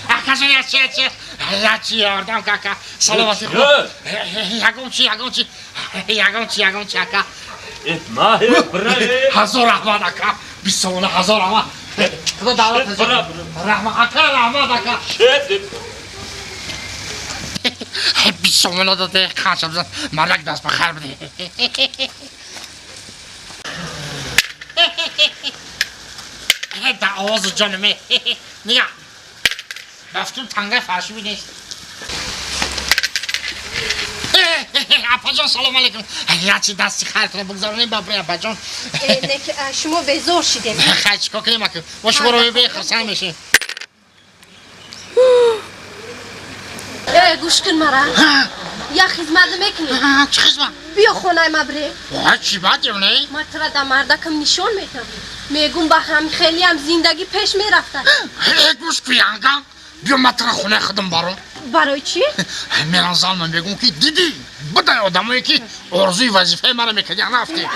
Акаҷон, ячи, ячи, ячи, ёрдам кака, саломати хуб. Ягон чи, ягон чи, ягон чи, ягон чи, ака. Ҳазор раҳмат, ака, 20 сомона, ҳазор раҳмат. Худо давлат. Раҳмат, ака, раҳмат, ака. 20 сомона доде, қанча бизан, мардак даст ба хайр биде. Да овози ҷониме нига бафтум, тангаи фаршиби нест. Апаҷон, салом алейкум, ячи дасти хайртона бигзаронем, бабри, апаҷон. Шумо безор шидем. Хай, чикор кунем, ака, мо шуморо мебинем, хурсанд мешем. Гӯш кун мара, як хизмат мекунӣ? Чӣ хизмат? Биё хонаи ма бирем. Чӣ бад не? Ма тура да мардакам нишон метам, мегум, ба ҳамхелиам зиндагӣ пеш мерафта. Гӯш ку, янга, биё, ма тура хонаи худам баром. Барои чӣ? Мерам, залма мегум, ки дидӣ, бидай одамое, ки орзуи вазифаи мара мекардиан, рафтӣ.